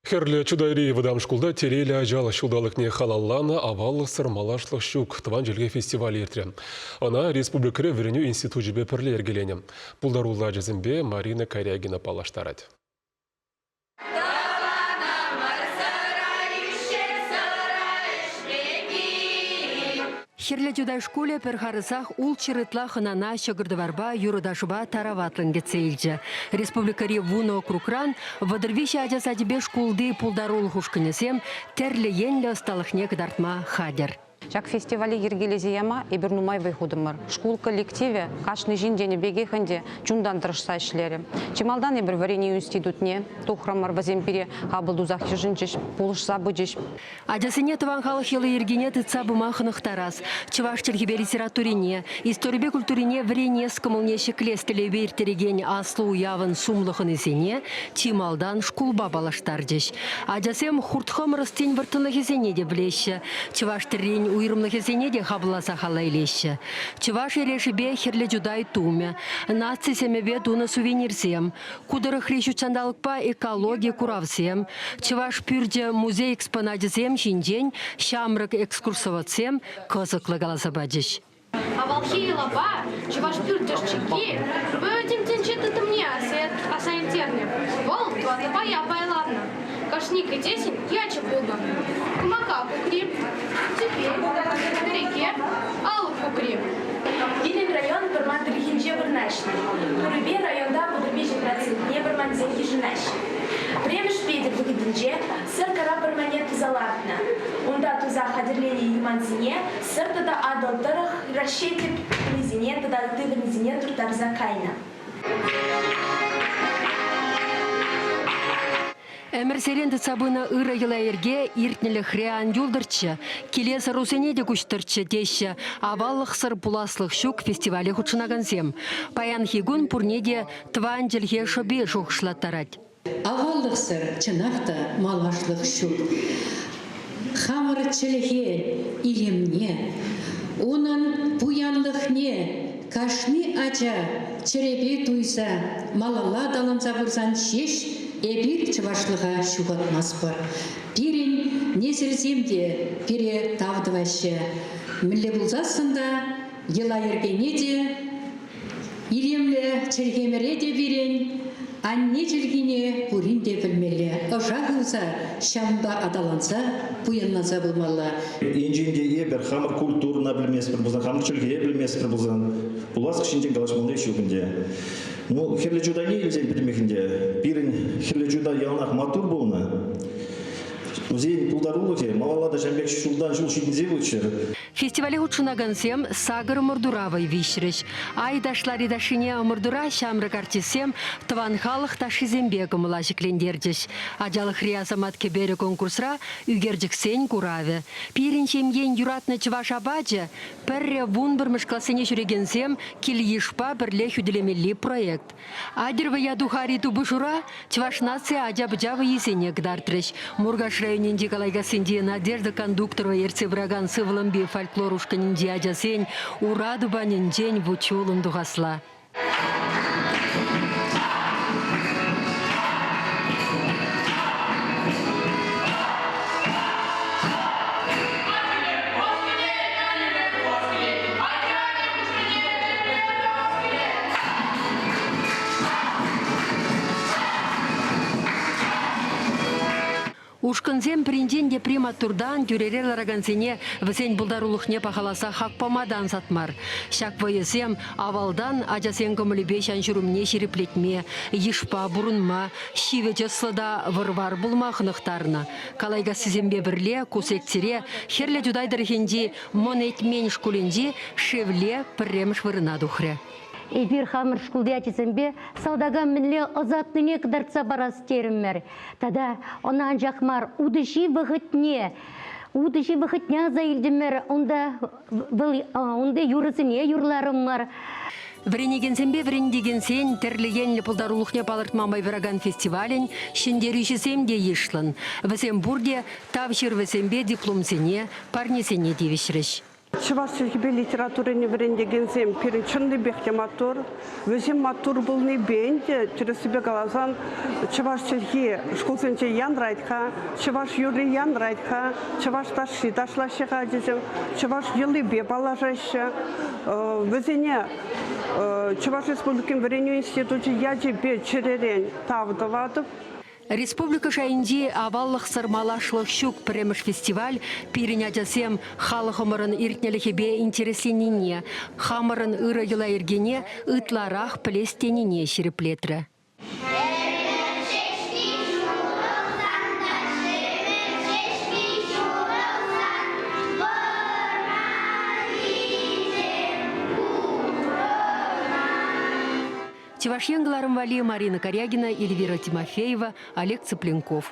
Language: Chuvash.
Хӗрлӗ Чутайри вӑтам шкулта телейлӗ ачалӑх ҫулталӑкне халалланӑ Аваллӑхсӑр малашлӑх ҫук тӑван чӗлхе фестивалӗ иртрӗ. Ӑна республикӑри вӗренӳ институчӗпе пӗрле йӗркеленӗ. Пултаруллӑ ачасемпе Марина Карягина паллаштарать. Хӗрлӗ Чутай шкулӗ пӗр харӑсах ултҫӗр ытла хӑнана ҫӑкӑр-тӑварпа, юрӑ-ташӑпа тараватлӑн кӗтсе илчӗ. Республикӑри вунӑ округран 33 ача сачӗпе шкулти пултарулӑх ушкӑнӗсем тӗрлӗ енлӗ ӑсталӑхне кӑтартма хатӗр. Ҫак фестивале йӗркелесе яма эпир нумай вӑй хутӑмӑр. Шкул коллективӗ кашни ҫын тенӗ пекех ӗнтӗ чунтан тӑрӑшса ӗҫлерӗ. Чи малтан эпир вӗренӳ институтне тухрӑмӑр, вӗсем пире хапӑл тусах йышӑнчӗҫ, пулӑшса пычӗҫ. Ачасене тӑван халӑх йӑли-йӗркине тытса пыма хӑнӑхтарас, чӑваш чӗлхипе литературине, историпе культурине вӗренес кӑмӑлне ҫӗклес тӗллевпе ирттерекен аслӑ уявӑн сумлӑ хӑнисене чи малтан шкулпа паллаштарчӗҫ. Ачасем хурт-хӑмӑр ӑстин вӑрттӑнлӑхӗсене те пӗлеҫҫӗ, чӑваш тӗррин уйрӑмлӑхӗсене те хапӑлласа хала илеҫҫӗ. Чӑваш эрешӗпе Хӗрлӗ Чутай тумӗ, наци сӗмӗпе тунӑ сувенирсем, Ку тӑрӑхри ҫутҫанталӑкпа экологи куравсем, Чӑваш пӳрчӗ музей экспоначӗсем ҫинчен ҫамрӑк экскурсоводсем кӑсӑклӑ каласа пачӗҫ. Авалхи йӑлапа чӑваш пӳртӗш-чикки пӗтӗм тӗнче тытӑмне аса илтернӗ. Вӑл тӑватӑ пая пайланнӑ. Кашни кӗтесӗн ячӗ пулнӑ. Кӑмака кукри, тӗпел, кӗреке, алӑк кукри. Пирӗн район вӑрман тӑрӑхӗнче вырнаҫнӑ. Пурӗпе районта 33 процентне вӑрмансем йышӑнаҫҫӗ. Пӗрремӗш Петӗр вӑхӑтӗнче Сӑр карап вӑрманне туса лартнӑ. Унта туса хатӗрленӗ юмансене Сӑр тата Атӑл тӑрӑх Раҫҫей тӗп хулисене тата ытти вырӑнсене турттарса кайнӑ. Ӗмӗрсерен тытса пынӑ ырӑ йӑла-йӗрке иртнӗлӗхре ан юлтӑрччӗ, килес ӑрусене те куҫтӑрччӗ, теҫҫӗ аваллӑхсӑр пуласлӑх ҫук фестивале хутшӑнакансем. Паянхи кун пурне те тӑван чӗлхе шӑпи шухӑшлаттарать. Аваллӑхсӑр чӑнах та малашлӑх ҫук. Хамӑр чӗлхе илемне, унӑн пуянлӑхне кашни ача чӗрепе туйса малалла аталанса пырсан ҫеҫ эпир чӑвашлӑха ҫухатмастпӑр. Пирӗн несӗлсем те пире тав тӑваҫҫӗ. Мӗнле пулсассӑн та йӑла-йӗркене те Илемлӗ чӗлхемӗре те пирӗн анне чӗлхине пурин те пӗлмелле, ӑша хывса, ҫавӑнпа аталанса, пуянланса пымалла. Енчен те эпир хамӑр культурӑна пӗлместпӗр пулсан, хамӑр чӗлхене пӗлместпӗр пулсан, пуласлӑх ҫинчен калаҫмалли ҫук ӗнтӗ. Ну, Хӗрлӗ Чутайне илсен пӗтӗмех ӗнтӗ. Пирӗн Хӗрлӗ Чутай яланах маттур пулнӑ. Музейӗн пултарулӑхӗ малалла та ҫавӑн пек ҫултан ҫул ҫитӗнсе пыччӑр. Фестивале хутшӑнакансем сакӑр ӑмӑртура вӑй виҫрӗҫ. Ай ташлари ташшине ӑмӑртура ҫамрӑк артистсем тӑван халӑх ташшисемпе кӑмӑла ҫӗклентерчӗҫ. Ачалӑхри асамат кӗперӗ конкурсра ӳкерчӗксен куравӗ. Пирӗн ҫемьен юратнӑ чӑваш апачӗ пӗрре вунпӗрмӗш классене ҫӳрекенсем кил-йышпа пӗрле хӳтӗлемелли проект. Атьӑр вӑййа тухар-и тупӑшура Чӑваш наци ача-пӑча вӑййисене кӑтартрӗҫ. Муркаш районӗнчи Калайкассинчи Надежда Кондукторова ертсе пыракан Сывлӑмпи фольклор ушкӑнӗнчи ачасен ура тупанӗнчен вут-ҫулӑм тухасла. Ушкӑнсем пӗринчен тепри маттуртан тӳрере ларакансене вӗсен пултарулӑхне пахаласа хак пама та ансат мар. Ҫак вӑйӑсем авалтан ачасен кӑмӑлӗпе ҫан-ҫурӑмне ҫирӗплетме, йышпа пурӑнма, ҫивӗч ӑслӑ та вӑр-вар пулма хӑнӑхтарнӑ. Калайкассисемпе пӗрле ку секцире Хӗрлӗ Чутай тӑрӑхӗнчи Мӑн Этмен шкулӗнчи Шевле пӗрремӗш вырӑна тухрӗ. Эпир хамӑр шкулти ачасемпе салтака мӗнле ӑсатнине кӑтартса парас терӗмӗр. Тата ӑна анчах мар, утӑҫи вӑхӑтне, утӑҫи вӑхӑтне аса илтӗмӗр. Унта вӑл унти юрӑсене юрларӑмӑр. Вӗренекенсемпе вӗрентекенсен тӗрлӗ енлӗ пултарулӑхне палӑртма май паракан фестивалӗн ҫӗнтерӳҫӗсем те йышлӑн. Вӗсем пурте тав ҫырӑвӗсемпе дипломсене, парнесене тивӗҫрӗҫ. Чӑваш чӗлхипе литературине вӗрентекенсем пирӗн чӑннипех те маттур. Вӗсем маттур пулнипе ӗнтӗ, тӗрӗссипе каласан, чӑваш чӗлхи шкулсенче янрать-ха, чӑваш юрри янрать-ха, чӑваш ташши ташлаҫҫӗ-ха ачасем, чӑваш йӑлипе паллашаҫҫӗ. Вӗсене Чӑваш Республикин вӗренӳ институчӗ ячӗпе чӗререн тав тӑватӑп. Республика шайӗнчи аваллӑхсӑр малашлӑх ҫук пӗрремӗш фестиваль пирӗн ачасем халӑхӑмӑрӑн иртнӗлӗхӗпе интересленнине, хамӑрӑн ырӑ йӑла-йӗркене ытларах пӗлес тенине ҫирӗплетрӗ. Чӑваш Ен кӑларӑм валли Марина Карягина, Эльвира Тимофеева, Олег Цыпленков.